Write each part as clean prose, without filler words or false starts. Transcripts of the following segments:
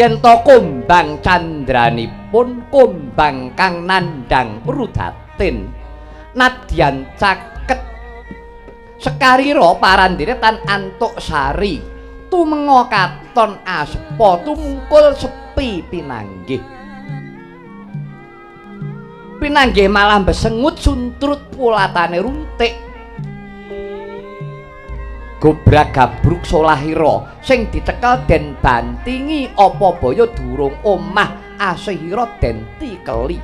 Yen to kumbang candranipun kumbang kang nandhang rudatin nadyan caket sekarira parandene tan antuk sari tumenga katon aspa tumungkul sepi pinanggih pinanggih malah besengut suntrut pulatane runtik gobrak gabruk solahira sing dicekel den bantingi apa baya durung omah asihira den tikeli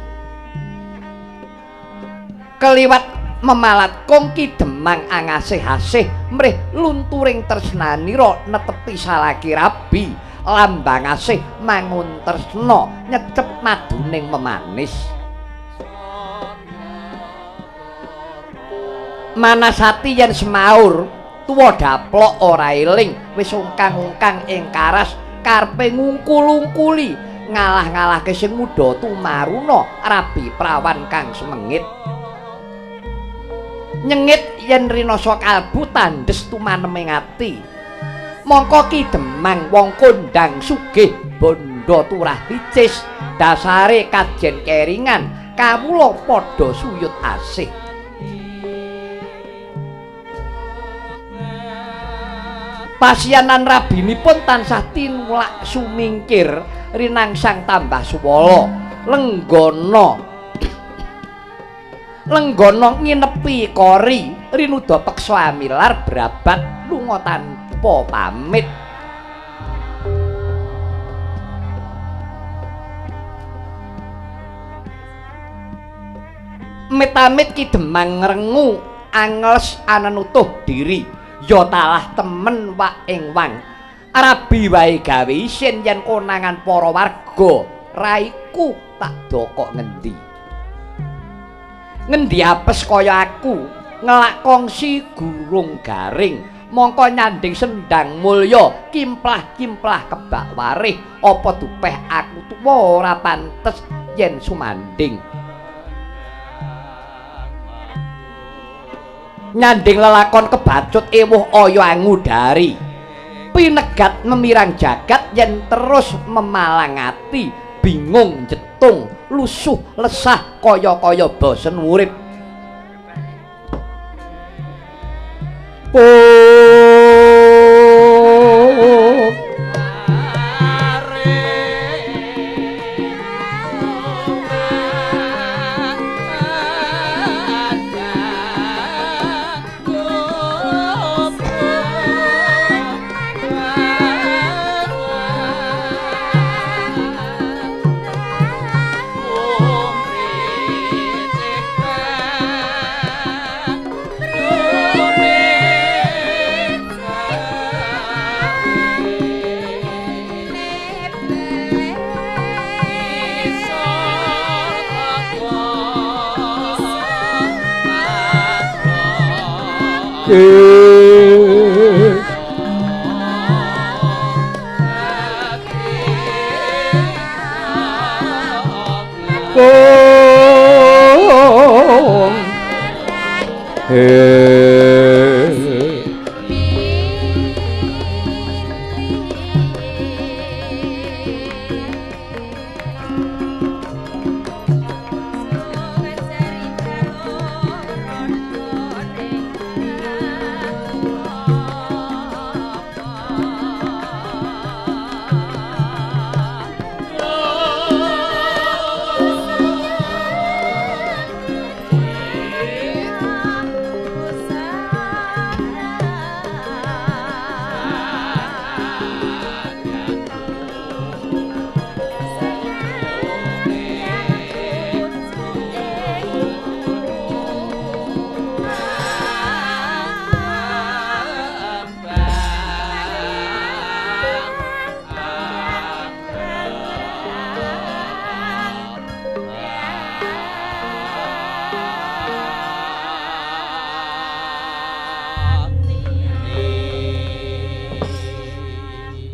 keliwat memalat kongki demang angasih-asih mrih lunturing tresnanira netepi salaki rabi lambang asih mangun tresna nyecep maduning memanis. Manasati yen semaur tuwa daplok ora eling, wis ungkang-ungkang ing karas karepe ngungkul-ungkuli, ngalah-ngalahke sing muda tumaruna rabi prawan kang semengit. Nyengit yen rinasa kalbu tandes tumaneming ati. Mongko Ki Demang wong kondang sugih bondo turah licis, dasare kajen keringan kawula padha suyut asih. Pasianan rabinipun tansah tinulak sumingkir rinangsang tambah suwala. Lenggana lenggana nginepi kori rinuda peksa amilar brabat lunga tanpa pamit. Amit-amit Ki Demang ngrengu angles anenutuh diri, ya talah temen wak ing wang. Rabi wae gawe isin yen konangan para warga, raiku tak dokok ngendi. Ngendi apes kaya aku ngelak kongsi gurung garing, mongko nyanding sendang mulya kimplah-kimplah kebak warih, apa dupeh aku tuwa ora pantes yen sumanding. Nyanding lelakon kebacut ewuh aya angudari, pinegat memirang jagat yen terus memalang ati, bingung jetung lusuh lesah kaya-kaya bosen urip. Oh,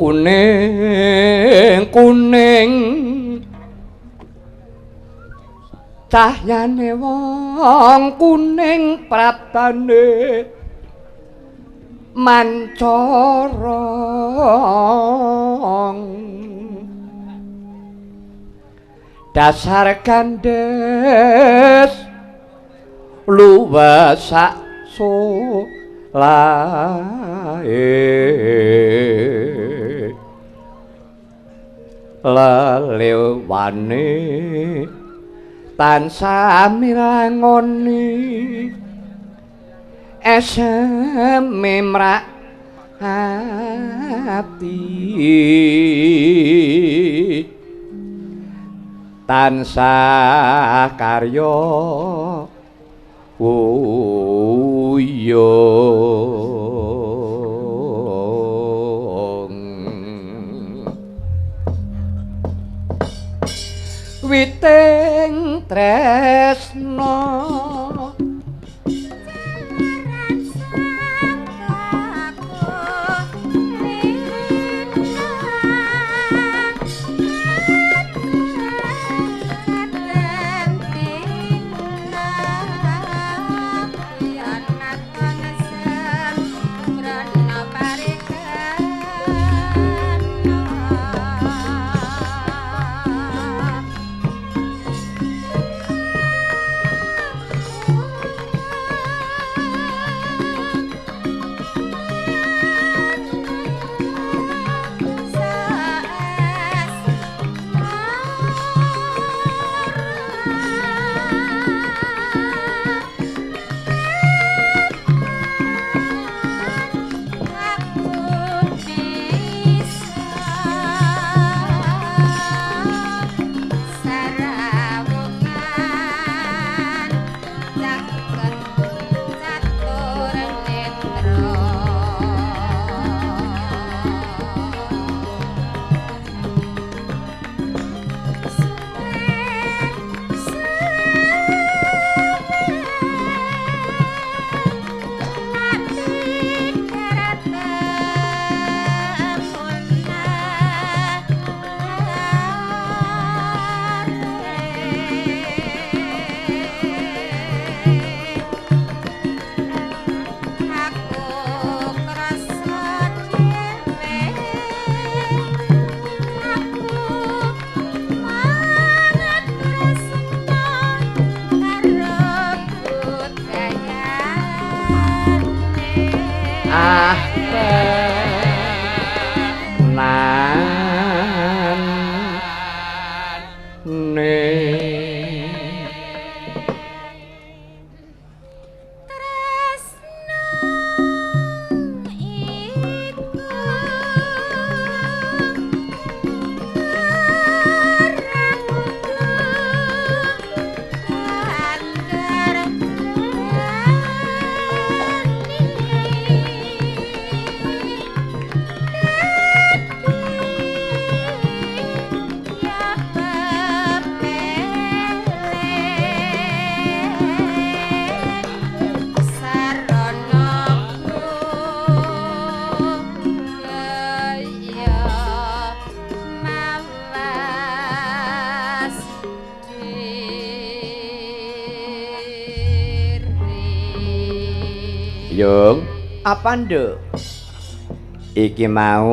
kuning kuning cahyane wong kuning prabane mancorong, dasar kandhes luwes sak solahe lelewane tansah mirangoni eseme mrak ati, tansah karya wuyung. Witing tresna Yung, Apa, Nduk? Iki mau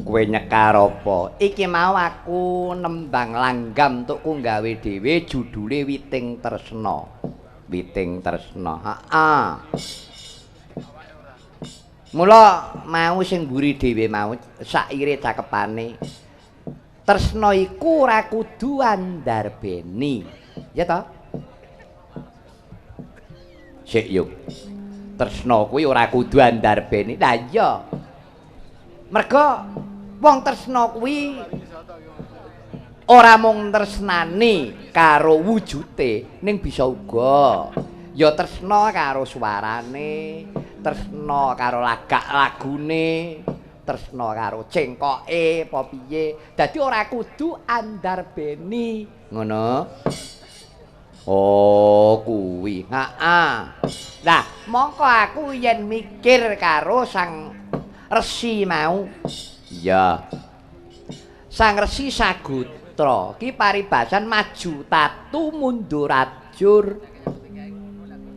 kowe nyekar apa? Iki mau aku nembang langgam tukku gawe dhewe judule Witing Tresna. Witing Tresna. Heeh. Mula mau sing mburi dhewe mau saire cakepane. Tresna iku ora kudu andarbeni. Ya toh? Sik, Yung. Tresna kuwi ora kudu andarbeni. Lah iya. Mergo wong tresna kuwi ora mung tresnani karo wujute, ning bisa uga ya tresna karo suarane, tresna karo lagak lagune, tresna karo cengkoke apa piye. Dadi ora kudu andarbeni. Ngono. Oh, kuwi. Heeh. Lah, mongko aku yen mikir karo Sang Resi mau. Iya. Sang Resi Sagutra ki paribasan maju tatu mundur ajur.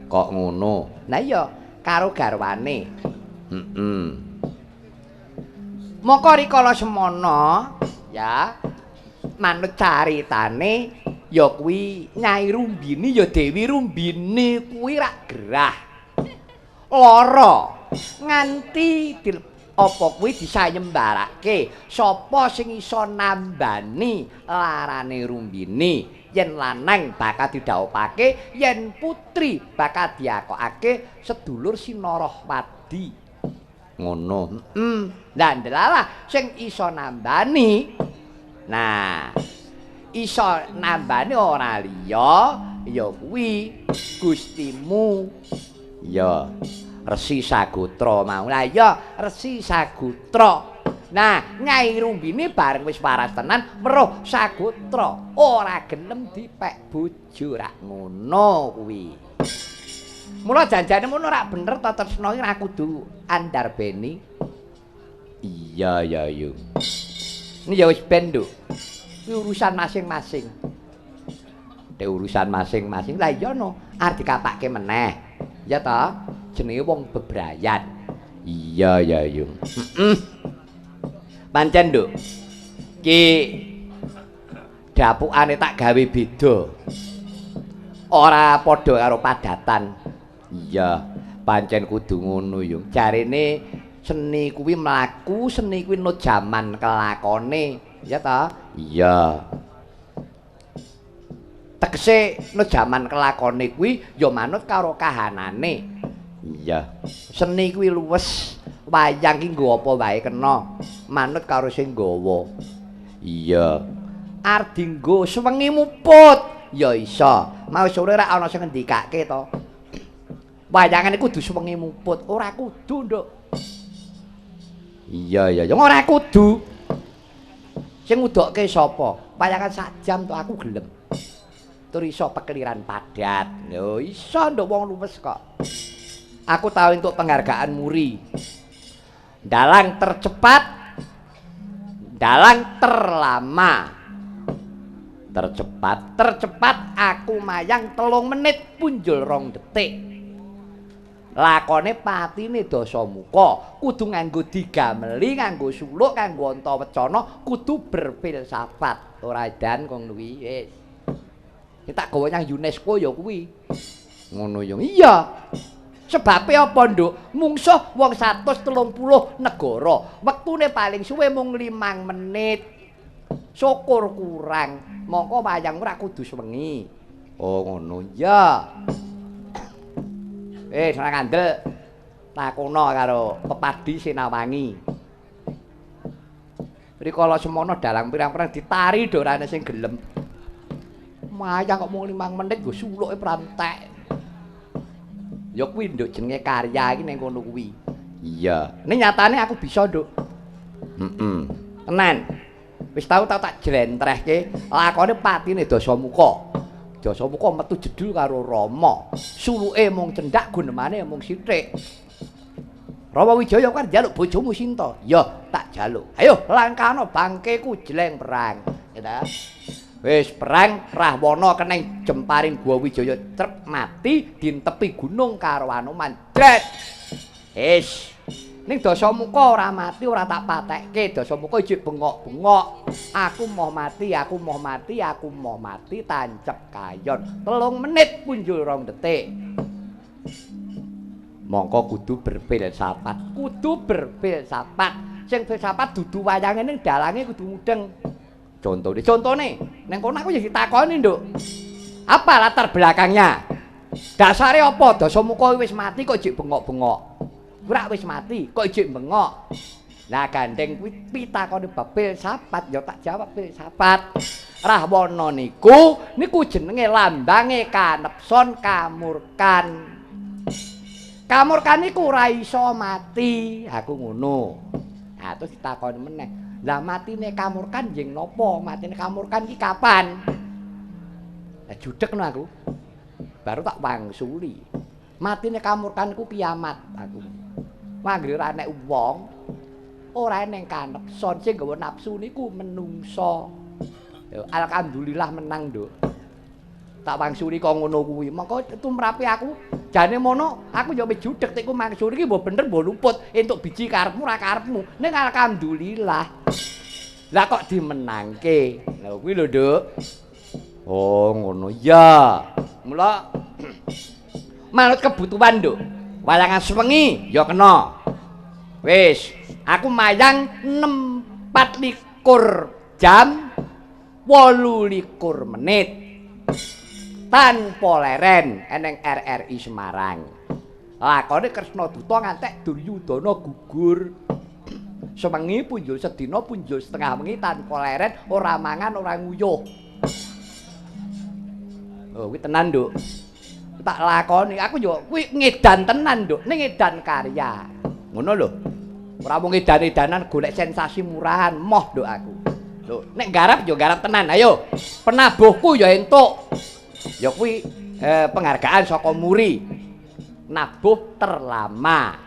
Kok ngono? Lah iya, karo garwane. Heeh. Mongko rikala semono, ya, manut caritane ya kuwi Nyai Rumbini ya Dewi Rumbini kuwi rak gerah. Lara nganti apa kuwi disayembarake sapa sing iso nambani larane Rumbini. Yen lanang bakal didhawuhake, yen putri bakal diakokake sedulur Sinarahwadi. Ngono. Lah ndelalah sing iso nambani. Nah, iso nambani ora liya ya kuwi Gustimu. Ya, Resi Sagutra mau. Lah iya, Resi Sagutra. Nah, Nyai Rumbini bareng wis waras tenan weruh Sagutra ora gelem dipek bojo rak ngono kuwi. Mula janjane ngono rak bener ta tresna iki ra kudu andarbeni. Iya ya, Yung. Ini ya wis ben, Nduk. Kuwi urusan masing-masing. Te urusan masing-masing. Lah iya no, arep dikapake meneh. Ya ta, jenenge wong bebrayan. Iya ya, Yung. Heeh. Pancen, Nduk. Ki dapukane tak gawe beda. Ora padha karo padatan. Iya, pancen kudu ngono, Yung. Jarene seni kuwi mlaku, seni kuwi nut jaman kelakone. Ya ta? Iya. Tegese nut jaman kelakone kuwi ya manut karo kahanane. Iya. Seni kuwi luwes, wayang ki nggo apa wae kena, manut karo sing nggawa. Iya. Arep dienggo sewengi muput, ya iso. Mau sore rak ana sing ngendikake to. Wayangane kudu sewengi muput, ora kudu, Nduk. Iya ya, ya ora kudu. Sing ngudokke sapa? Wayangan sak jam to aku gelem. Tur iso pekeliran padat. Lho iso, Nduk, wong luwes kok. Aku tau entuk penghargaan muri. Dalang tercepat, dalang terlama. Tercepat, tercepat aku mayang 3 menit punjul 2 detik. Lakone patine Dasamuka kudu nganggo digameli, nganggo suluk, nganggo antawecana, kudu berfilsafat. Ora edan kong kuwi wis. Tak gawa nyang UNESCO ya kuwi. Ngono ya. Iya. Sebabe apa, Nduk? Mungsuh wong 130 negara. Wektune paling suwe mung 5 menit. Syukur kurang. Mongko wayang ora kudu sewengi. Oh, ngono. Ya. Ora kandel. Takono karo Pepadi Sinawangi. Rikala semono dalang pirang-pirang ditari dorane sing gelem. Mayang kok mung 5 menit nggo suluke prantek. Ya kuwi, Nduk, jenenge karya iki ning kono kuwi. Iya. Ning nyatane aku bisa, Nduk. Heeh. Tenan. Wis tau tak jlentrehke lakone patine Dasamuka. Dasamuka metu jedul karo Rama. Suluke mung cendhak, gunemane mung sithik. Rama Wijaya kan njaluk bojomu Sinta. Ya, tak jaluk. Ayo langkahno bangkeku jeleng perang. Ya ta? Wis perang Rahwana keneng jemparing Gua Wijaya trep mati dintepi gunung karo Anoman. Dret. Wis. Ning Dasamuka ora mati ora tak patekke. Dasamuka ijik bengok-bengok. Aku moh mati, aku moh mati, aku moh mati tancep kayon. 3 menit punjul 2 detik. Mongko kudu berfilsafat, kudu berfilsafat. Sing filsafat dudu wayange ning dalange kudu mudeng. Contone, contone ning kono aku ya ditakoni, Nduk. Apa latar belakangnya? Dasare apa Dasamuka wis mati kok jek bengok-bengok? Ora wis mati kok jek bengok. Lah gandeng kuwi pitakone bab filsafat ya tak jawab filsafat. Rahwana niku niku jenenge lambange kanepson kamurkan. Kamurkan niku ora iso mati, aku ngono. Ha terus ditakoni meneh. Lah matine kamurkan jeng napa? Matine kamurkan iki kapan? Lah judeg no aku. Baru tak wangsuli. Matine kamurkan ku kiamat aku. Manggre ora enek wong, ora eneng kanepson sing nggawa nafsu niku menungso. Ya alhamdulillah menang, Nduk. Tak wangsuli kok ngono kuwi. Mongko tumrape aku jane mono aku ya wis judeg tek ku mangsuli iki mbok bener mbok luput entuk biji karepmu ora karepmu. Ning alhamdulillah. Lah kok dimenangke. Lha kuwi lho, Nduk. Oh, ngono ya. Mula manut kebutuhan, Nduk. Wayangan sewengi ya kena. Wis, aku mayang 6:24 jam 28 menit. Tanpa leren eneng RRI Semarang. Lakone Kresna Duta ngantek Duryudana gugur. Sewengi punjul sedina punjul setengah wengi tanpa leren, ora mangan ora nguyuh. Oh, kuwi tenan, Nduk. Tak lakoni, aku yo kuwi ngedan tenan, Nduk. Ning ngedan karya. Ngono lho. Ora mung edan-edanan golek sensasi murahan, moh Nduk aku. Lho, nek garap yo garap tenan. Ayo, penabuhku yo entuk. Ya kuwi penghargaan saka Muri. Nabuh terlama.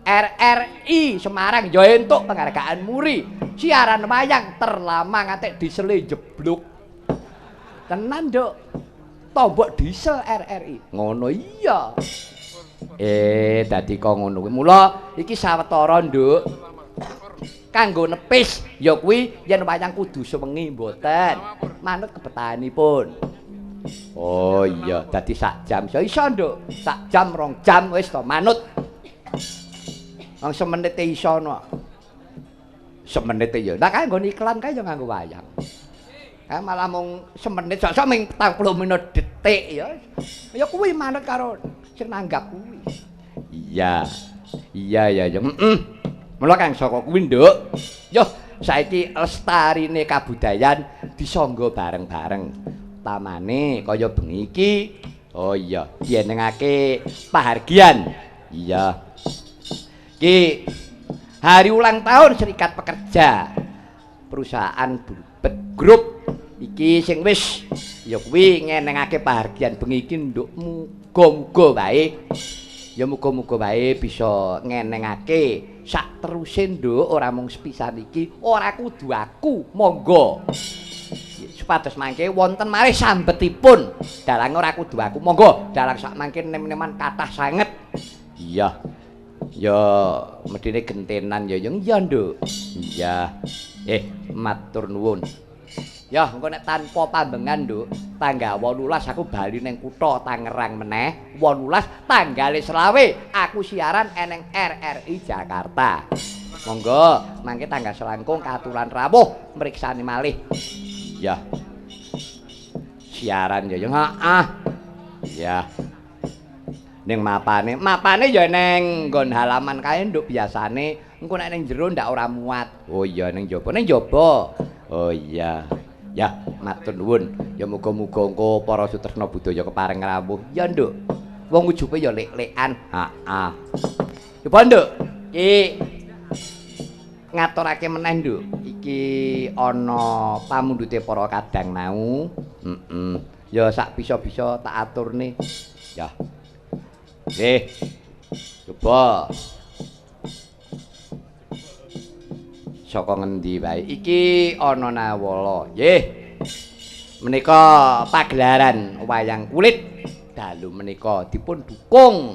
RRI Semarang ya entuk penghargaan Muri. Siaran wayang terlama ngantek diesele jeblok. Tenan, Nduk. Tombok diesel RRI. Ngono iya. Dadi kok ngono kuwi. Mula iki sawetara, Nduk. Kanggo nepis ya kuwi yen wayang kudu sewengi mboten. Manut kebetahanipun. Oh iya, dadi sak jam. Ya iso, Nduk. Sak jam, 2 jam wis to manut. Wong semenite iso no. Semenite ya. Lah kae nggon iklan kae ya nganggo wayang. Kae malah mung semenit, sok-sok ming 40 menit detik ya. Ya kuwi manut karo sing nanggap kuwi. Iya. Iya ya ya. Heeh. Mula kang saka kuwi, Nduk. Yo saiki lestarine kabudayan disangga bareng-bareng. Tamane kaya bengi iki. Oh iya, dienengake pahargyan. Iya. Iki hari ulang tahun Serikat Pekerja Perusahaan Bluebird Group. Iki sing wis ya kuwi ngenengake pahargyan bengi iki, Nduk. Muga-muga wae. Ya muga-muga wae bisa ngenengake sak teruse, Nduk, ora mung sepisan iki, ora kudu aku, monggo. Supados mangke wonten malih sambetipun. Dalang ora kudu aku, monggo. Dalang sak mangke nem-neman kathah sanget. Iya. Ya medine gentenan ya, ya, Nduk. Iya. Matur nuwun. Ya, engko nek tanpa pambengan, Nduk, tanggal 18 aku bali ning kutha Tangerang meneh. 18 tanggale 25 aku siaran eneng RRI Jakarta. Monggo, mangke tanggal selangkung katuran rawuh mriksani malih. Ya. Siaran ya, ya heeh. Ya. Ning mapane, mapane ya neng nggon halaman kae, Nduk, biasane. Engko nek ning jero ndak ora muat. Oh iya, ning jaba, ning jaba. Oh iya. Ya, matur nuwun. Ya muga-muga engko para sutresna budaya kepareng rawuh. Ya, Nduk. Wong ujube ya lek-lekan. Heeh. Coba, Nduk. Iki ngaturake meneh, Nduk. Iki ana pamundhute para kadang mau. Heeh. Ya sak bisa-bisa tak aturne. Ya. Nggih. Coba. Saka ngendi wae? Iki ana nawala. Nggih. Menika pagelaran wayang kulit dalu menika dipun dukung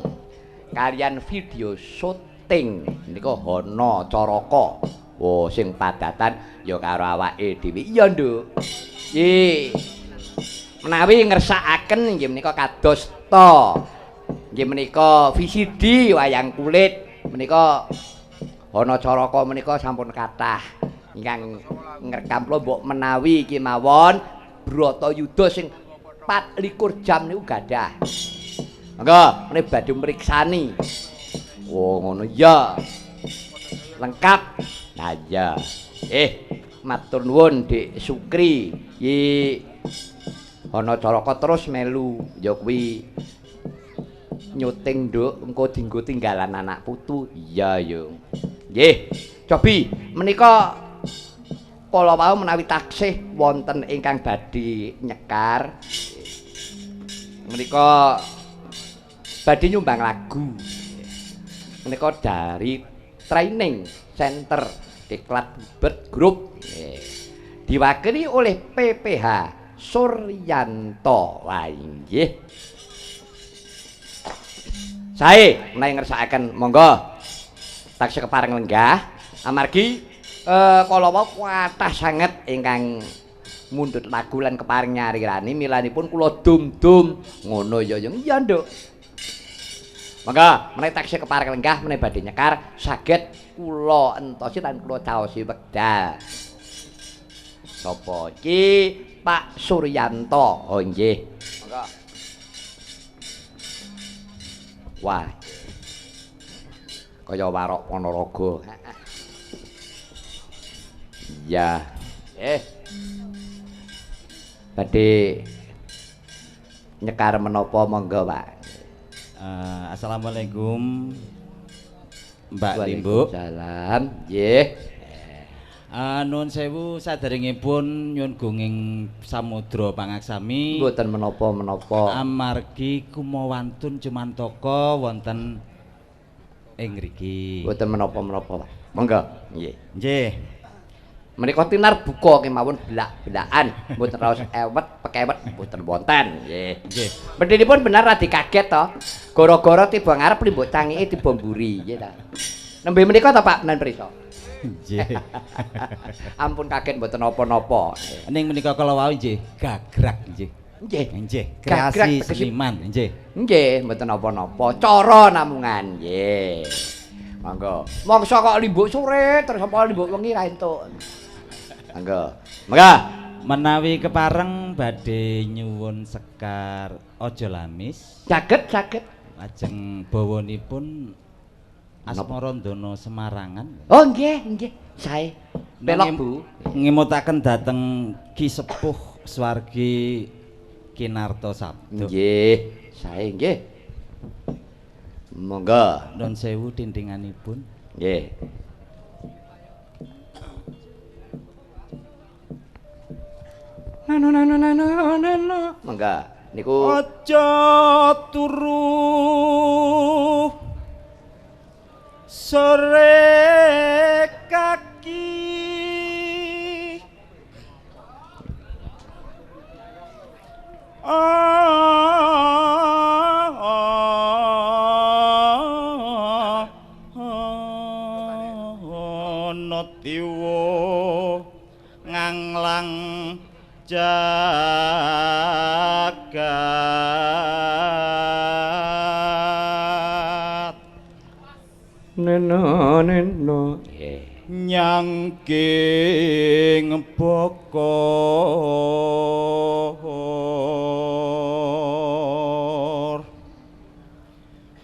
kalian video syuting menika Hana Caraka. Oh, sing padatan ya karo awake dhewe. Iya, Nduk. Nggih. Menawi ngersakaken nggih menika kados ta. Nggih menika VCD wayang kulit menika Hana Caraka menika sampun kathah ingkang ngrekam kula mbok menawi kemawon Bratayuda sing 24 jam niku gadah. Monggo meneh badhe mriksani. Oh ngono ya. Lengkap. Nah iya. Matur nuwun Dik Sukri. Iki Hana Caraka terus melu ya kuwi nyuting Nduk engko dinggo tinggalan anak putu. Iya yo. Nggih. Cobi menika kala wau menawi taksih wonten ingkang badhe nyekar menika badhe nyumbang lagu. Menika dari Training Center Diklat Bubet Group. Diwakili oleh PPH Suryanto. Wah nggih. Sae menawi ngersakaken monggo taksih kepareng lenggah amargi kala wau kathah sanget ingkang mundhut lagu lan kepareng nyarirani milanipun kula dum-dum ngono ya ya iya Nduk. Monggo menawi taksih kepareng lenggah menawi badhe nyekar saged kula entosi lan kula caosi wekdal. Sapa iki? Pak Suryanto. Oh nggih. Monggo. Wah. Kaya warok Ponorogo. Iya. Badhe nyekar menapa monggo, Pak. Assalamualaikum Mbak Limbuk. Waalaikumsalam. Nggih. Nuwun sewu saderengipun nyuwun gunging samudra pangaksami. Mboten menapa-menapa. Amargi kumawantun cumantaka wonten ing ngriki. Mboten menapa-menapa, Pak. Monggo. Nggih. Nggih. Menika tinar buka kemawon belak-belakan, mboten raos ewet pekewet mboten wonten. Nggih. Nggih. Mendhinipun bener radi kaget to. Gara-gara tiba ngarep limbuk cangike tiba mburi, nggih ta. Nembe menika to Pak Nan Prisa. Nggih. Ampun kaget mboten napa-napa. Ning menika kala wau nggih gagrak nggih. Nggih. Nggih, kreasi seniman nggih. Nggih, mboten napa-napa. Cara namungan nggih. Monggo. Mongso kok limbuk sore terus apa limbuk wengi ra entuk. Monggo. Monggo. Menawi kepareng badhe nyuwun sekar aja lamis. Saged, saged. Lajeng bawanipun Asmarandana Semarangan. Oh nggih, nggih. Sae. Pelok Bu. Ngemutaken dhateng Ki Sepuh Swargi Kinarto Sabdo. Nggih, sae nggih. Monggo. Nuwun sewu tintinganipun. Nggih. Nano nano nano nano. Monggo. Niku aja turu sore kaki ana tiwa nganglang jagat neno neno nyangking bokor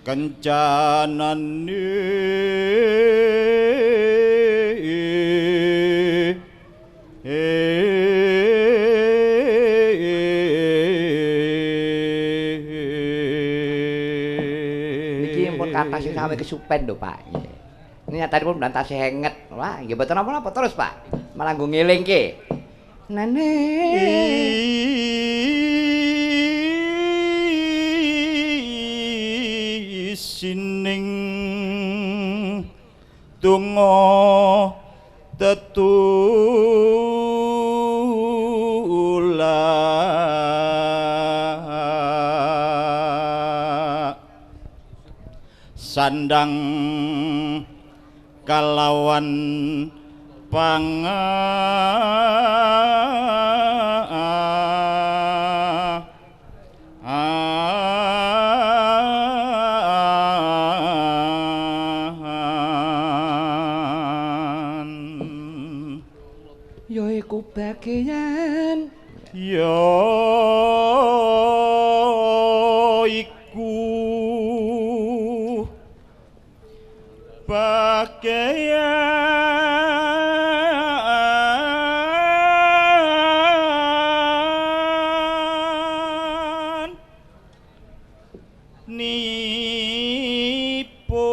kencanane niki pun kathah sing sampe kesupen lho Pak. Ini nyatanipun bulan tasih henget. Wah, nggih mboten napa-napa terus Pak. Malah nggo ngelingke. Nane sining donga tetulan. Sandang kalawan pangan ya iku bageyan ya iku bageyan nipu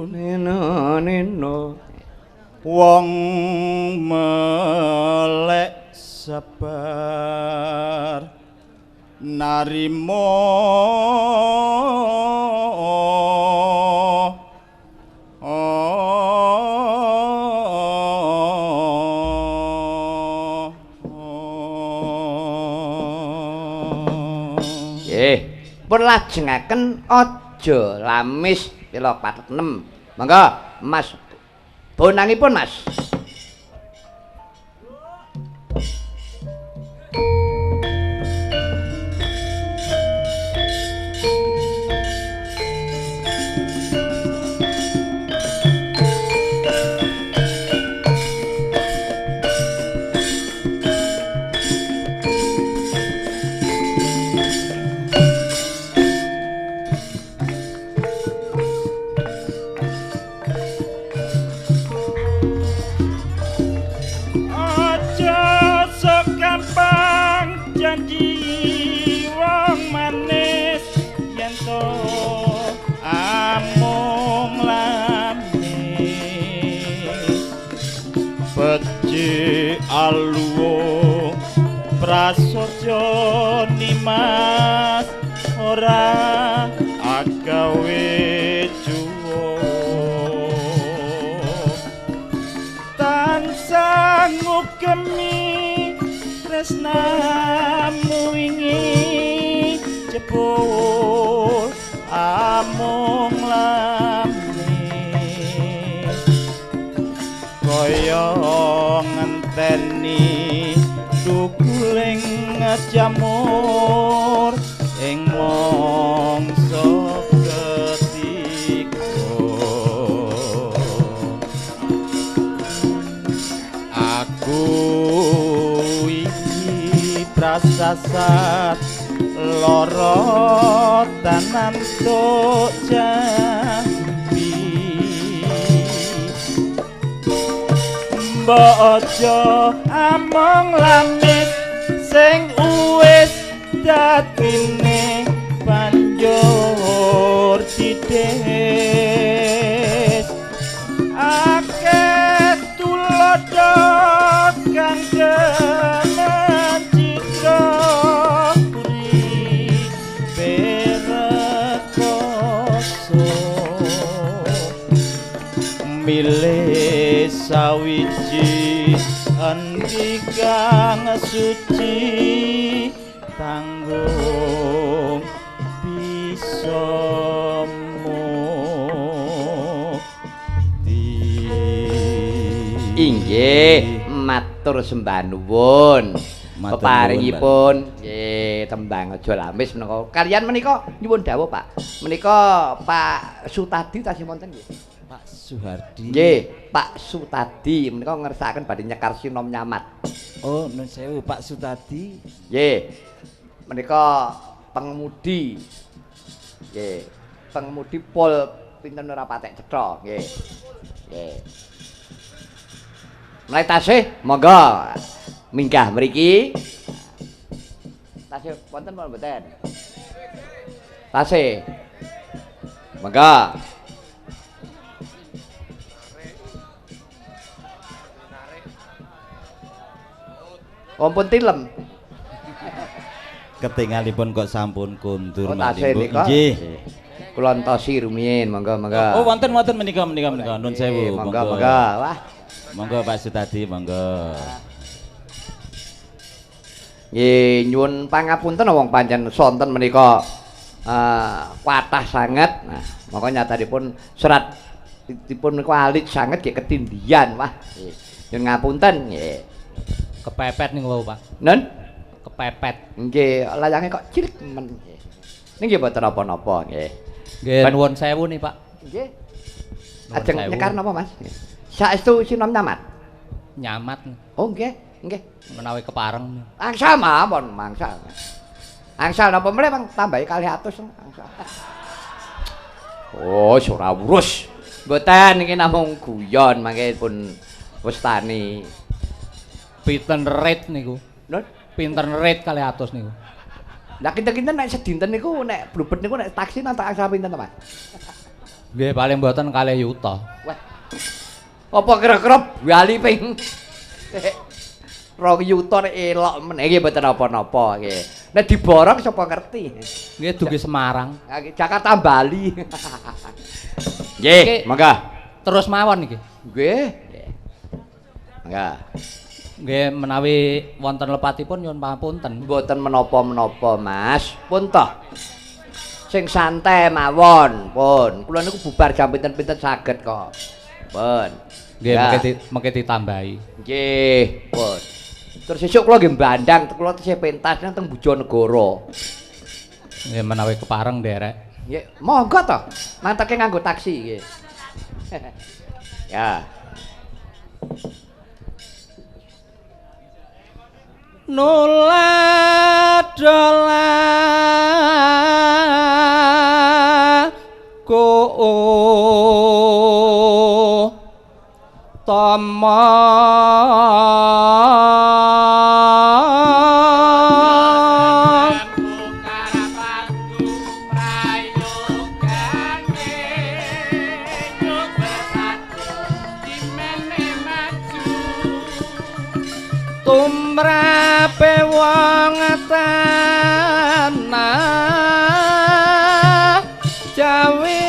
neno neno wong melek sabar narimo nggih pun lajengaken aja lamis pila 46 monggo Mas bonangipun Mas. Aluwo prasaja nimas ora agawe juwo tansah ngugemi tresnamu wingi jebul amung lamis kaya ngenteni dukuling jamur ing mangsa ketiga aku iki prasasat lara tanantuk jambi mbok aja among lamis sing uwis dadine banjur didhes akeh tuladha kang demen citra uripe rekoso milih sawiji endi kang suci tanggung bisa mukti. Inggih, matur sembah nuwun. Peparingipun nggih tembang aja lamis menika. Kaliyan menika nyuwun dawuh, Pak. Menika Pak Sutadi tasih wonten nggih. Pak Suhardi. Nggih, Pak Sutadi menika ngersakaken badhe nyekar sinom nyamat. Oh, nun sewu Pak Sutadi. Nggih. Menika pengemudi. Nggih, pengemudi pol pinten ora patek cetha, nggih. Nggih. Mulai tasih monggo minggah mriki. Tasih wonten apa mboten? Tasih. Monggo. Ampun tilem. Ketingalipun kok sampun kundur. Oh, tasih nika. Nggih. Kula entosi rumiyin, monggo monggo. Oh, wonten wonten menika menika menika nun sewu. Monggo monggo. Wah. Monggo Pak Sutadi, monggo. Nggih, nyuwun pangapunten wong pancen sonten menika kathah sanget. Nah, maka nyatanipun serat dipun niku alit sanget nggih ketindian. Wah, nggih. Nyuwun ngapunten nggih. Kepepet niku wau, Pak. Nun? Kepepet. Nggih, layange kok cilik men. Nggih. Nggih mboten napa-napa nggih. Nggih, nuwun sewu nih, Pak. Nggih. Ajeng nyekar napa, Mas? Saestu sinom nyamat. Nyamat. Oh, nggih. Nggih. Menawi kepareng. Angsal mawon, angsal. Angsal napa mleh, Bang? Tambahi 200 angsal. Oh, ora urus. Mboten iki namung guyon mangke pun westani. Pinten rate niku? Nun? Pinten rate 200 niku? Lah kinten-kinten nek sedinten niku nek blubet niku nek taksi nang angsal pinten to, Mas? Nggih, paling mboten 2 yuta. Wah. Apa kira-kira bali ping 2 yuta nek elok meneh nggih mboten napa-napa nggih. Nek diborong sapa ngerti. Nggih dugi Semarang. Jakarta Bali. Nggih, mangga. Terus mawon niki. Nggih. Mangga. Nggih menawi wonten lepatipun nyuwun pangapunten. Mboten menapa-menapa, Mas. Pun toh. Sing santai mawon, pun. Kula niku bubar jam pinten-pinten saged kok. Pun. Nggih, mengke ditambahi. Nggih, pun. Terus esuk kula nggih bandang, kula tesih pentas nang teng Bojonegoro. Nggih menawi kepareng nderek. Nggih, monggo to. Manteke nganggo taksi nggih. Ya. Nuladola ko tama tumrape wong tanah Jawi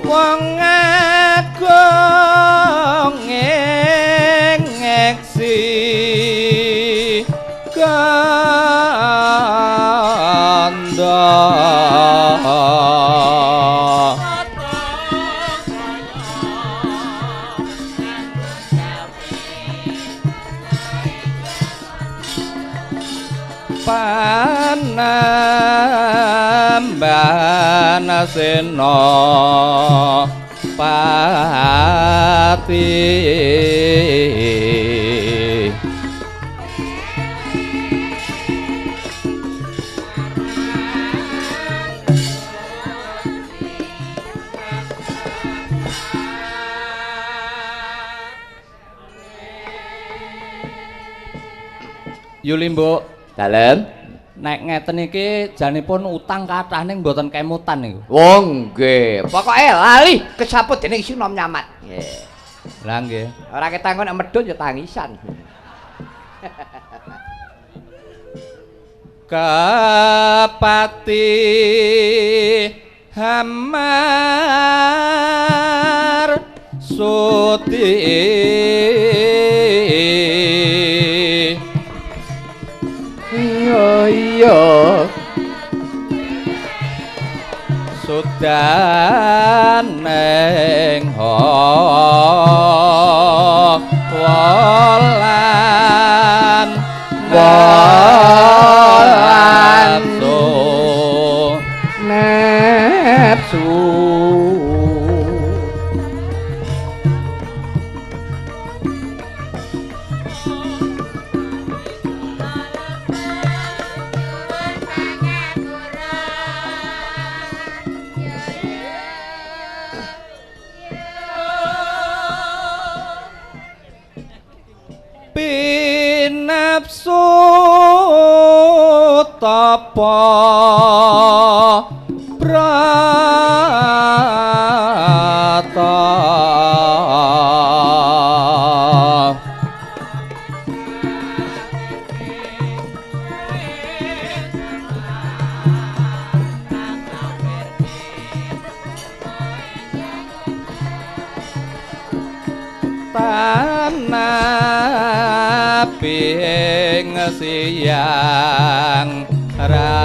wong agung ngeksi kandha panamban sena pati. Yuli mbok dalem nek ngeten iki janipun utang kathah ning mboten kemutan niku. Oh nggih, pokoke lali kesaput dening sinom nyamat. Nggih. Lah nggih. Ora ketanggon nek medhun ya tangisan. Kepati hamar suti iya sudan neng wolan wolan nafsu pinapsu tapa brata Tanaping siang ratri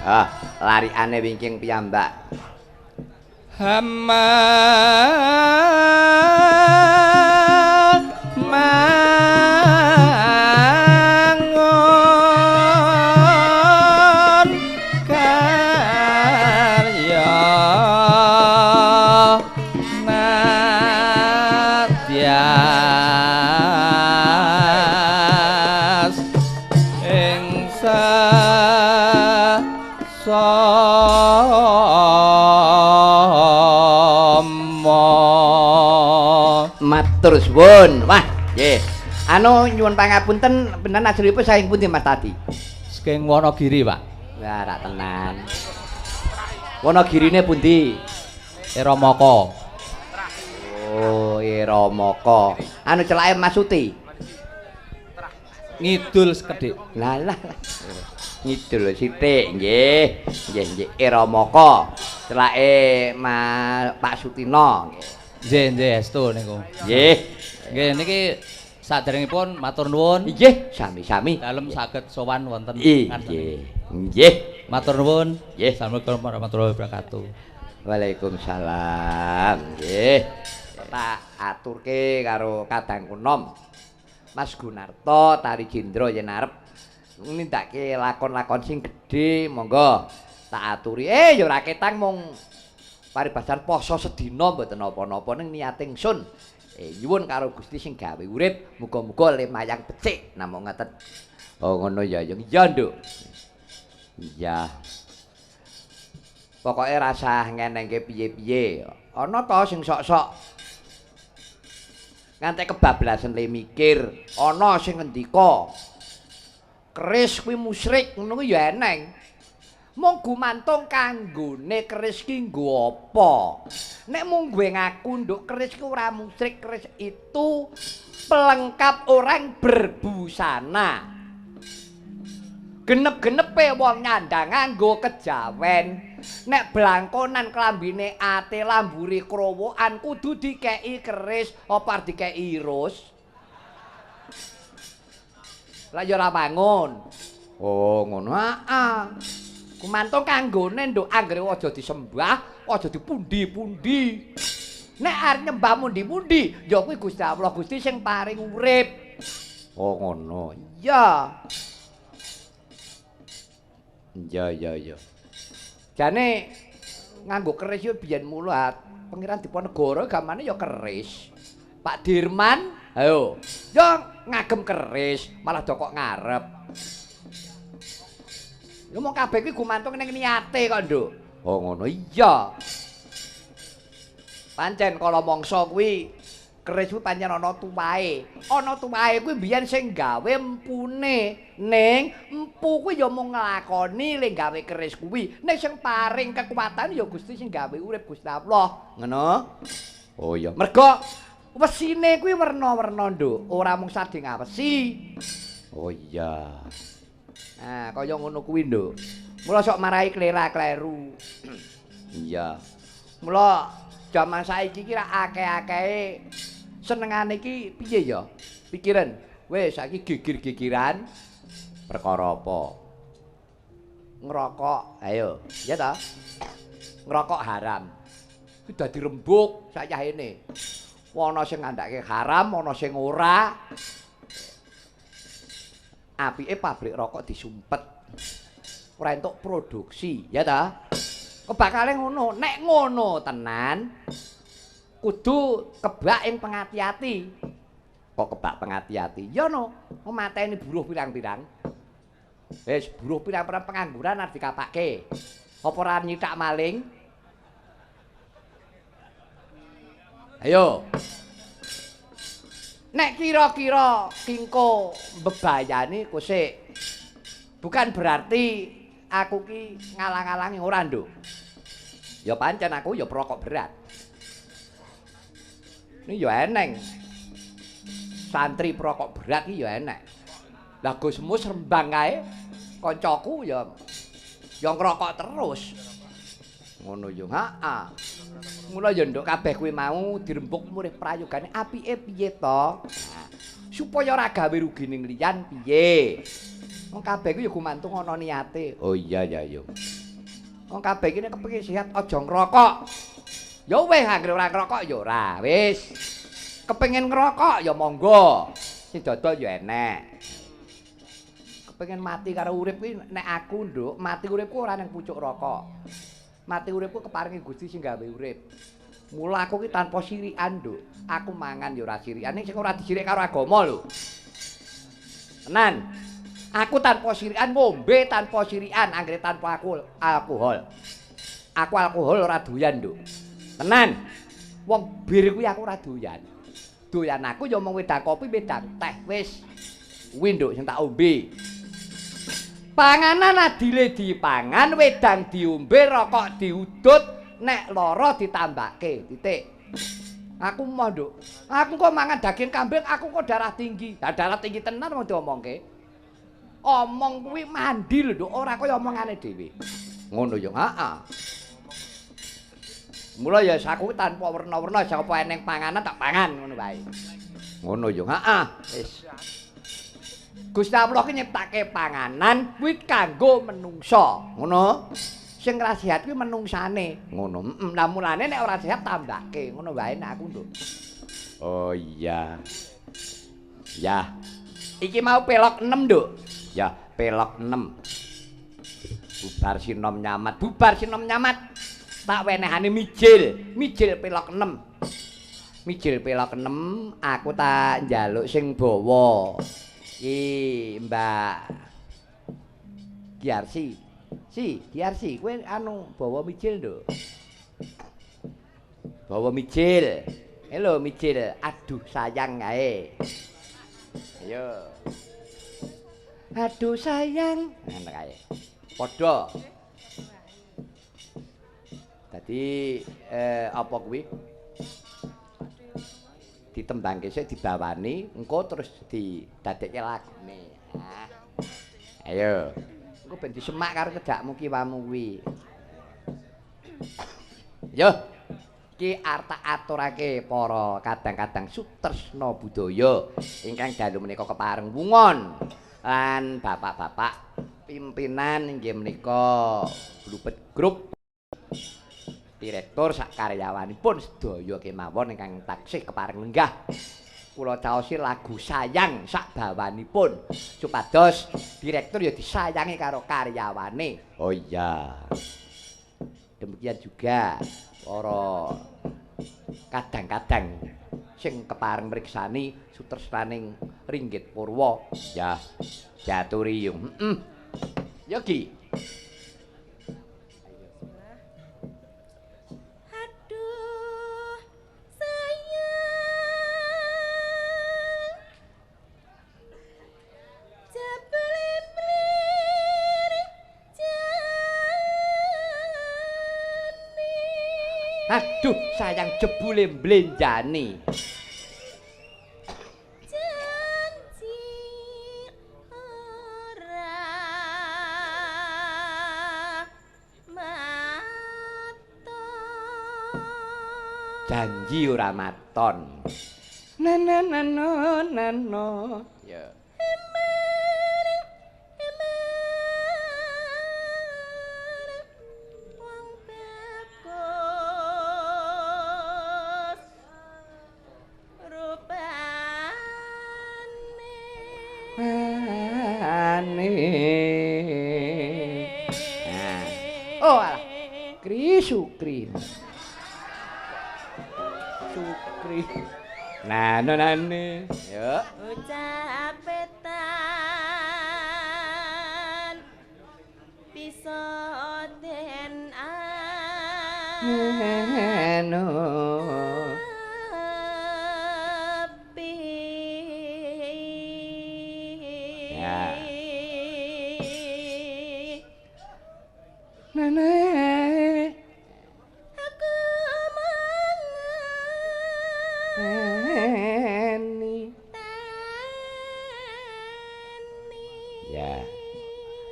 Ah, larikane wingking piyambak. Hama mangun karya nadyas ing Matur suwun. Wah, nggih. Anu nyuwun pangapunten, bener aslinipun saking pundi Mas tadi? Saking Wonogiri, Pak. Wah, ra tenan. Wonogirine pundi? Eramaka. Oh, Eramaka. Anu celake Mas Suti. Ngidul sekedhik. Lah lah. Ngidul sithik, nggih. Nggih, nggih Eramaka. Celake Mas Pak Sutino nggih. Nggih, nggih estu niku. Nggih. Nggih niki saderengipun matur nuwun. Nggih, sami-sami. Dalem saged sowan wonten nggih. Nggih. Matur nuwun. Nggih. Assalamualaikum warahmatullahi wabarakatuh. Waalaikumsalam. Nggih. Tak aturke karo kadangku nom. Mas Gunarto Tari Jendra yen arep nindakake lakon-lakon sing gedhe monggo tak aturi. Ya ora ketang mung paribasan poso sedina mboten napa-napa ning niat ingsun. Nyuwun karo Gusti sing gawe urip, muga-muga lemayang becik namung ngaten. Oh ngono ya, ya iya, Nduk. Iya. Pokoke rasah ngenengke piye-piye. Ana to sing sok-sok ngantek kebablasan le mikir, ana sing ngendika keris kuwi musyrik ngono kuwi ya eneng. Mung gumantung kanggone keris ki nggo apa? Nek mung gue ngaku nduk keris ki ora musyrik, keris itu pelengkap orang berbusana. Genep-genepe wong nyandang nganggo kejawen. Nek blangkonan klambine ate lamburi krowokan kudu dikeki keris apa dikeki irus. Lah ya ora bangun. Oh ngono aa. Gumantung kanggone nduk anggere aja disembah, aja dipundi-pundi. Nek arep nyembah mundi-mundi, ya kuwi Gusti Allah Gusti sing paring urip. Oh ngono. Iya. Iya iya iya. Jane nganggo keris yo biyen mula Pangeran Diponegoro gamane ya keris. Pak Dirman, ayo. Yo ngagem keris, malah dokok ngarep. Lha mung kabeh kuwi gumantung ning niate kok, Nduk. Oh ngono. Iya. Pancen kala mangsa kuwi keris kuwi pancen ana tuwahe. Ana tuwahe kuwi biyen sing gawe empune. Ning empu kuwi ya mung nglakoni le gawe keris kuwi. Ning sing paring kekuatan ya Gusti sing gawe urip Gusti Allah. Ngono? Oh iya. Mergo wesine kuwi werna-werna, Nduk. Ora mung sading awesi. Oh iya. Nah, kaya ngono kuwi, Nduk. Mula sok marai klera-kleru. Iya. Mula jaman saiki iki ra akeh-akehe senengane iki piye ya? Pikiran, wis saiki gigir-gigiran perkara apa? Ngerokok, ayo, iya ta? Ngerokok haram. Kuwi dadi rembug sayahene. Ana sing ngandhake haram, ana sing ora. Apike pabrik rokok disumpet. Ora entuk produksi, ya ta? Kebakale ngono, nek ngono tenan kudu kebak ing pengati-ati. Kok kebak pengati-ati? Ya no, mateni buruh pirang-pirang. Wis buruh pirang-pirang pengangguran arep dikapake. Apa ora nyithak maling? Ayo. Nek kira-kira kingko mbebayani kosik. Bukan berarti aku ki ngalang-alangi ora, Nduk. Ya pancen aku ya perokok berat. Ini ya eneng. Santri perokok berat iki ya enek. Lah Gus Mus Rembang kae kancaku ya ya ngrokok terus. Ngono ya, heeh. Mula ya nduk kabeh kuwi mau dirembug murih prayogane apike piye to? Nah, supaya ora gawe rugi ning liyan piye? Wong kabeh kuwi ya gumantung ana niate. Oh iya ya ya. Wong kabeh iki nek kepengin sehat aja ngrokok. Ya wis anggere ora ngrokok ya ora, wis. Kepengin ngrokok ya monggo. Sing dodol ya enek. Kepengin mati karo urip kuwi nek aku nduk, mati uripku ora nang pucuk rokok. Mati uripku keparingi Gusti sing gawe urip. Mula aku ki tanpa sirikan, Nduk. Aku mangan ya ora sirikan, ning sing ora disirik karo agama lho. Tenan. Aku tanpa sirikan ngombe tanpa sirikan, anggere tanpa aku alkohol. Aku alkohol ora doyan, Nduk. Tenan. Wong bir kuwi aku ora doyan. Doyan aku ya mung wedang kopi, wedang teh wis. Kuwi, Nduk, sing tak ombe. Panganan adile dipangan, wedang diombe, rokok diudut, nek lara ditambake, titik. Aku moh, Nduk. Aku kok mangan daging kambing, aku kok darah tinggi. Lah darah tinggi tenan wong diomongke. Omong kuwi mandi lho, Nduk, ora kaya omongane dhewe. Ngono ya, heeh. Mula ya aku tanpa werna-werna sapa eneng panganan tak pangan ngono wae. Ngono ya, heeh. Wis. Gusti Allah ki nyiptake panganan kuwi kanggo menungsa, ngono. Sing ora sehat kuwi menungsane, ngono. Heeh, lah mulane nek ora sehat tambahke, ngono wae nek aku, Nduk. Oh iya. Ya. Iki mau pelok 6, Nduk. Ya, pelok 6. Bubar sinom nyamat, bubar sinom nyamat. Tak wenehane mijil, mijil pelok 6. Mijil pelok 6, aku tak njaluk sing bawa. Iki Mbak Giarsi. Si, Giarsi, kowe anu bawa mijil, Nduk. Bawa mijil. Halo mijil, aduh sayang kae. Ayo. Aduh sayang, ngono kae. Padha. Dadi apa kuwi? Ditembangke sik dibawani, engko terus didadekke lagune. Nah. Ayo. Engko ben disemak karo cedhakmu kiwamu kuwi. Yo. Iki arep tak aturake para kadang-kadang sutresna budaya ingkang dalu menika kepareng wungon lan bapak-bapak pimpinan inggih menika Blupet Group, direktur sak karyawanipun sedaya kemawon ingkang taksih kepareng lenggah. Kula caosi lagu sayang sak bawanipun supados direktur ya disayangi karo karyawane. Oh iya. Demikian juga para kadang-kadang sing kepareng mriksani sutresnaning Ringgit Purwa. Ya, jaturi yung. Heeh. Ya Ki. Aduh sayang, jebule mrene jane. Aduh sayang jebule mblenjani. Janji ora maton. Janji ora maton. Na na na na na na. Ya. Wong bagus rupane. Ane. Nah. Oh alah. Kri sukri. Sukri. Nah, nane. Ya. Ucapetan bisa den Anu. api. Ya. Nane.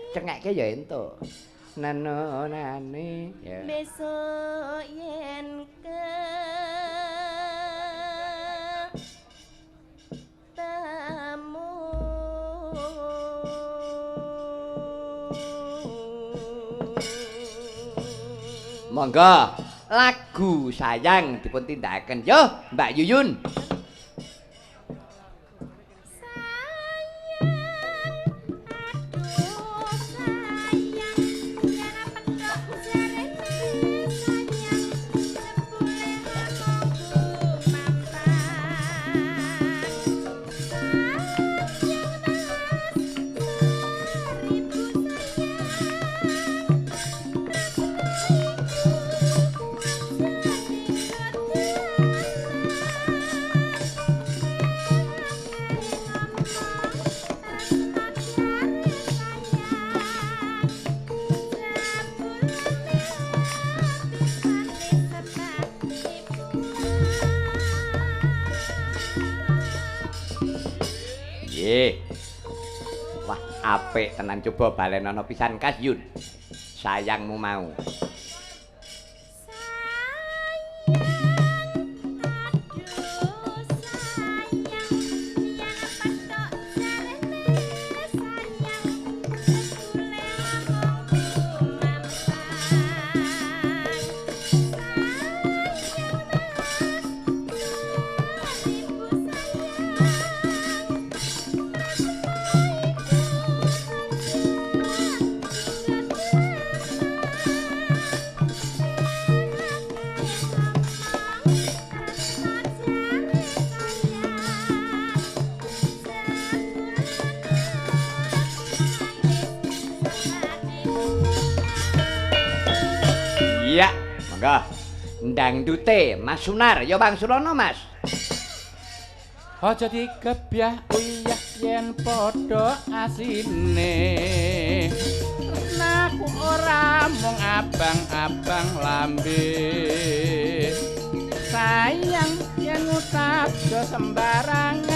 Cengekke ya entuk. Nano nane. Ya. Besok yen ketemu. Monggo lagu sayang dipun tindakaken yo Mbak Yuyun. Wah, apik tenan, coba balenono pisan Kas Yun. Sayangmu mau. Iya, monggo. Ndangdute Mas Sunar, ya Bang Surono, Mas. Aja digebyah uyah yen padha asine. Tresnaku ora mung abang-abang lambe. Sayang yen ngucap do sembarangan.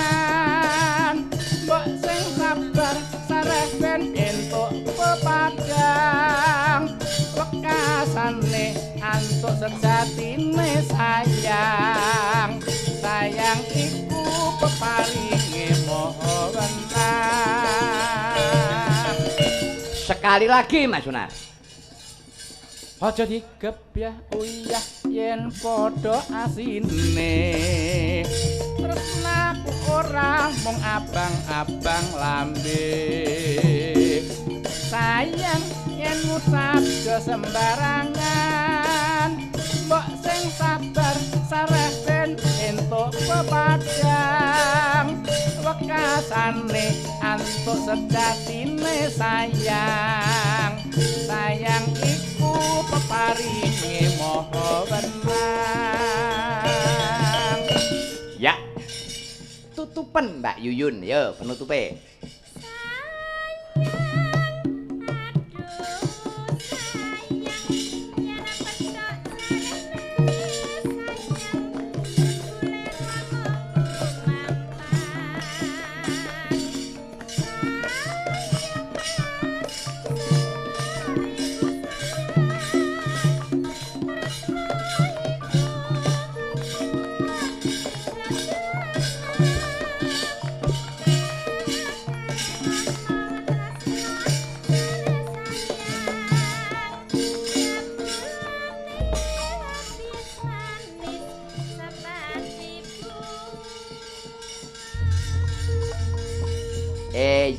Mbok sing sabar sareh ben entuk pepadang. Wekasane antuk sejatine sayang. Sayang iku peparinge maha wenang. Sekali lagi Mas Sunar. Aja digebyah uyah yen padha asine. Tresnaku ora mung abang-abang lambe. Sayang yen ngucap do sembarangan. Mbok sing sabar sareh ben entuk pepadang. Wekasane antuk sejatine sayang. Sayang iku peparinge maha wenang. Ya. Tutupen Mbak Yuyun, yo penutupe.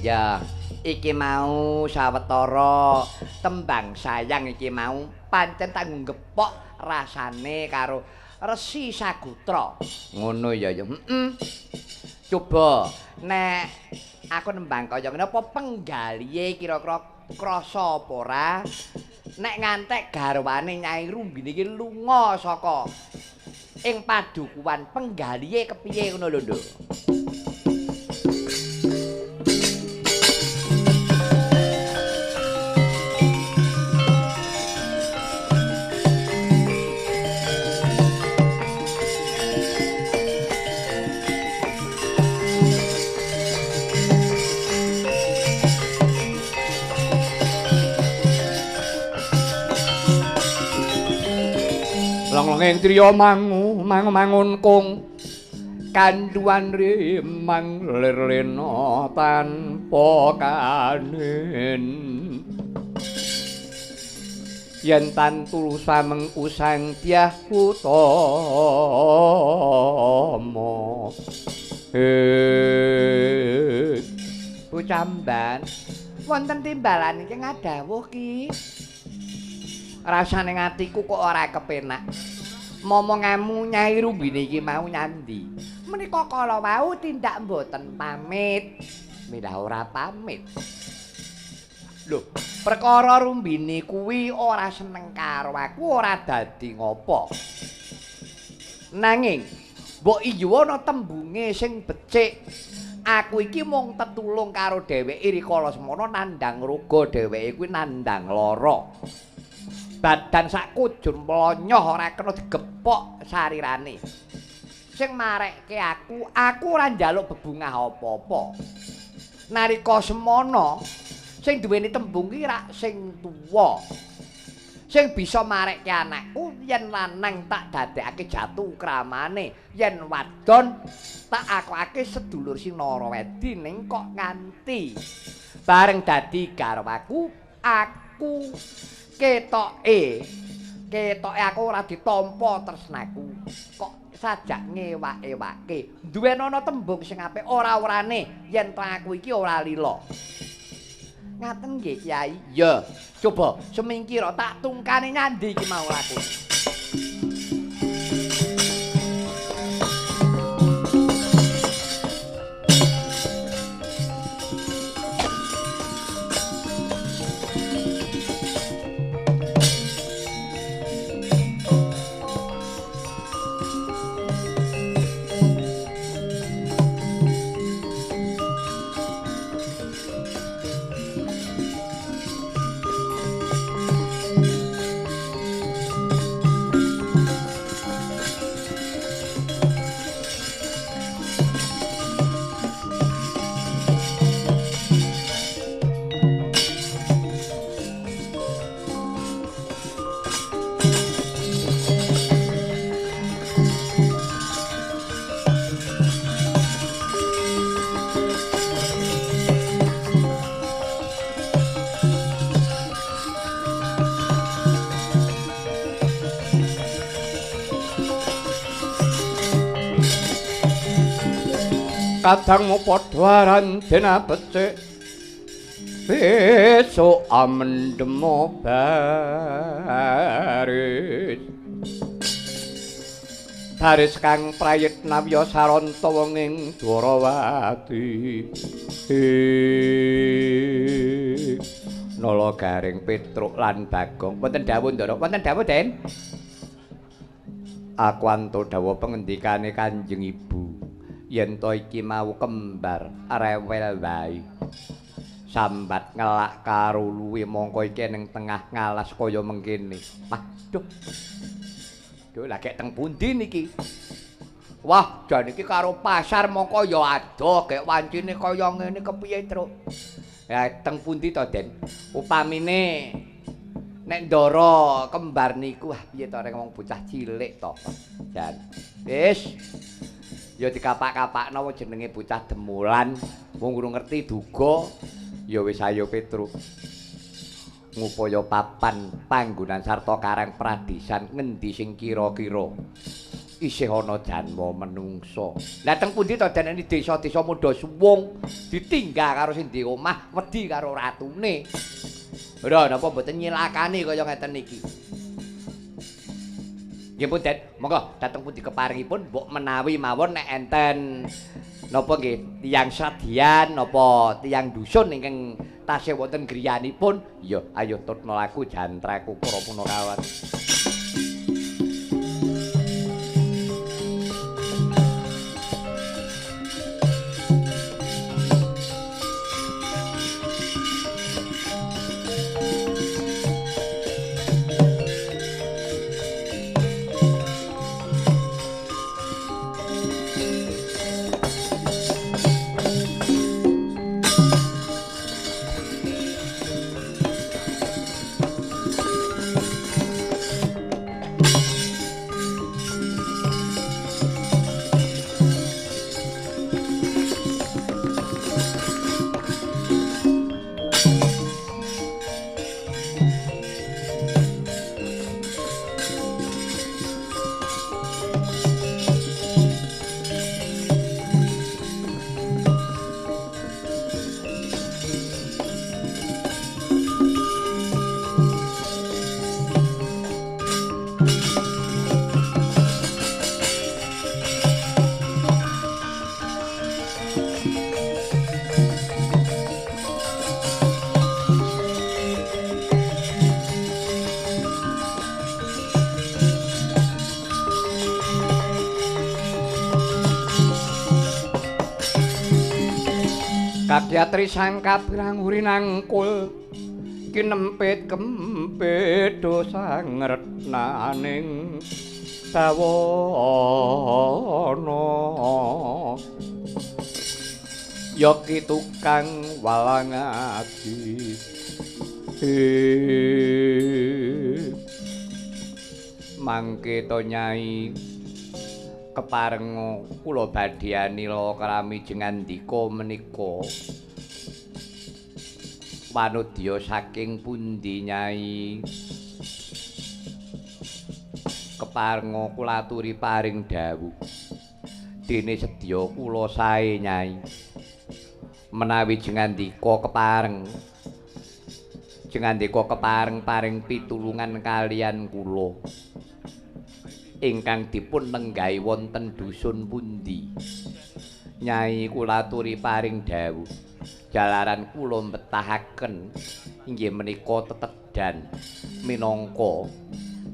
Ya, iki mau sawetara tembang sayang iki mau pancen tanggung gepok rasane karo Resi Sagutra. Ngono ya ya. Heeh. Coba nek aku nembang kaya ngene apa penggalihe kira-kira krasa apa ora? Nek ngantek garwane Nyai Rumbine iki lunga saka ing padukuhan penggalihe kepiye ngono lho, Nduk. Wong ing driya mangu mangu mangun kung kanduan rimang lir lena tanpa kanin. Yen tan tulus samengku Sang Dyah Utama. Bocah mban, wonten timbalan iki ngadhawuh ki. Rasane atiku kok ora kepenak. Momongamu Nyai Rumbine iki mau nyandi. Menika kala wau tindak mboten pamit. Milah ora pamit. Lho, perkara Rumbine kuwi ora seneng karo aku ora dadi ngopo. Nanging mbok iya ana tembunge sing becik. Aku iki mung tetulung karo dheweke rikala semono nandhang roga, dheweke kuwi nandhang lara. Badan sak kujur mlonyoh ora kena digepok sarirane. Sing marekke aku, aku ora njaluk bebungah apa-apa. Nalika semono sing duweni tembung ki rak sing tuwa. Sing bisa marekke anakku yen lanang tak dadekake jatu kramane, yen wadon tak akokake sedulur Sinarawedi ning kok nganti bareng dadi garwaku aku ketoke aku ora ditampa tresnaku kok sajak ngewak-ewake duwen ana tembung sing apik ora-orane yen to aku iki ora lila. Ngaten nggih Kyai? Ya, coba semingkira tak tungkane nyandi iki mau aku. Kadangmu padha aran den becik besok amendemo baris baris kang prayitna wiya saranta wong ing Dwarawati. Nala Garing Petruk lan Bagong. Wonten dawuh Ndara, wonten dawuh Den. Aku antuk dawuh pengendikane Kanjeng Ibu. Yen to iki mau kembar rewel wae. Sambat ngelak karo luwe mongko iki ning tengah ngalas kaya mengkene. Waduh. Duh, lagek teng pundi niki? Wah, jan iki karo pasar mongko ya adoh, gek wancine kaya ngene kepiye, Truk? Ya teng pundi to, Den? Upamine nek ndara kembar niku, wah piye to rek wong bocah cilik to. Jan. Wis. Ya dikapak-kapakno wong jenenge bocah demulan, wong urung ngerti duga. Ya wis ayo Petruk. Ngupaya papan panggonan sarta karang pradisan ngendi sing kira-kira isih ana janma menungsa. Lah teng pundi to Den ini desa-desa mudha suwung ditinggal karo sing di omah wedi karo ratune. Ora napa mboten nyilakani kaya ngeten iki. Nggih pun Den, monggo dhateng pundi keparingipun mbok menawi mawon nek enten napa nggih tiyang sadian napa tiyang dusun ingkang tasih wonten griyanipun, ya ayo tutna laku jantraku para punakawan. Kakyatri sang kabranguri nangkul kinempit kempit dosa ngretnaning bawana ya ki tukang walang ati mangke to Nyai kepareng kula badhe anila krami jengandika menika manudya saking pundi Nyai kepareng kula aturi paring dawuh dene sedya kula sae Nyai menawi jengandika kepareng jengandika kepareng paring pitulungan kalian kula ingkang dipun lenggahi wonten dusun pundi Nyai kula aturi paring dawuh jalaran kula mbetahaken inggih menika tetedan minangka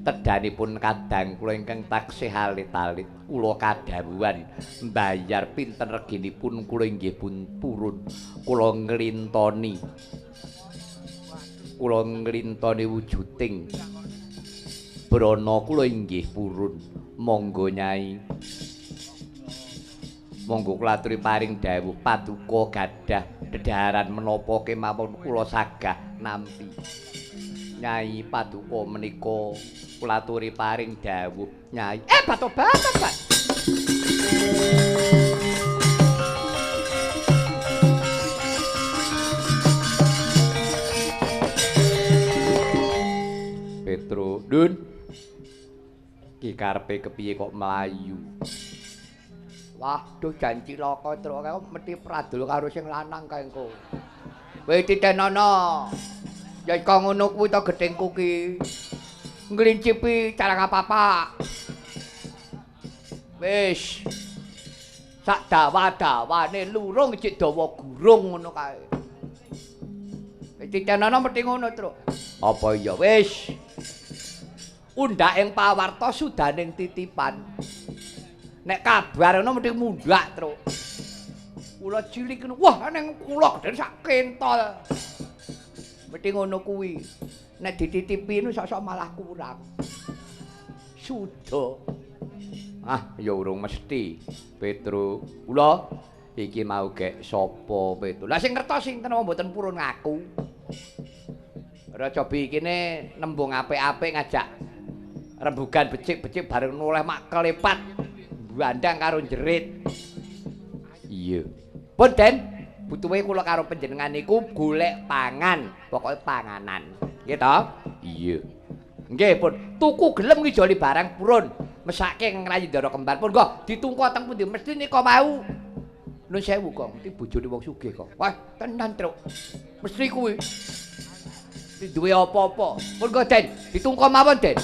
tedanipun kadang kula ingkang taksih alit-alit kula kadhawuhan mbayar pinten reginipun kula inggih pun purun kula nglintoni wujuding brana kula inggih purun. Monggo Nyai, monggo kula aturi paring dawuh paduka gadah dedhaharan menapa kemawon kula sagah nampi. Nyai paduka menika kula aturi paring dawuh Nyai. Batobat tobat. Petro Dun ki karepe kepiye kok mlayu. Wah, duh jan cilaka truk kae mesti pradul karo sing lanang kae engko. Kowe titenono. Ya kok ngono kuwi to gethingku ki. Nglincipi cara apa-apa. Wis. Sak dawa-dawane lurung cek dawa gurung ngono kae. Titenono mesti ngono, Truk. Apa iya wis. Undhak ing pawarta sudaning titipan. Nek kabar ngono mesti mundhak, Truk. Kula cilik ngono, wah ning kula gedhe sak kentol. Mesti ngono kuwi. Nek dititipi nu sok-sok malah kurang. Suda. Ah, ya urung mesti. Petro, kula iki mau gek sapa Petro? Lah sing ngertos sinten wong mboten purun ngaku. Raja bikine nembung apik-apik ngajak rembugan becik-becik bareng noleh mak kelepat bandang karo jerit. Iya. Pun Den, butuhe kula karo panjenengan niku golek pangan, pokoke panganan. Nggih to? Iya. Nggih pun, tuku gelem ngijoli barang purun. Mesake ngrayi Ndara Kembar pun nggo ditungku teng pundi mesti nika wau. Nun sewu kok, mesti bojone wong sugih kok. Wah, tenan, Truk. Mesti kuwi. Duwe apa-apa. Pun nggo Den, ditungku mawon Den.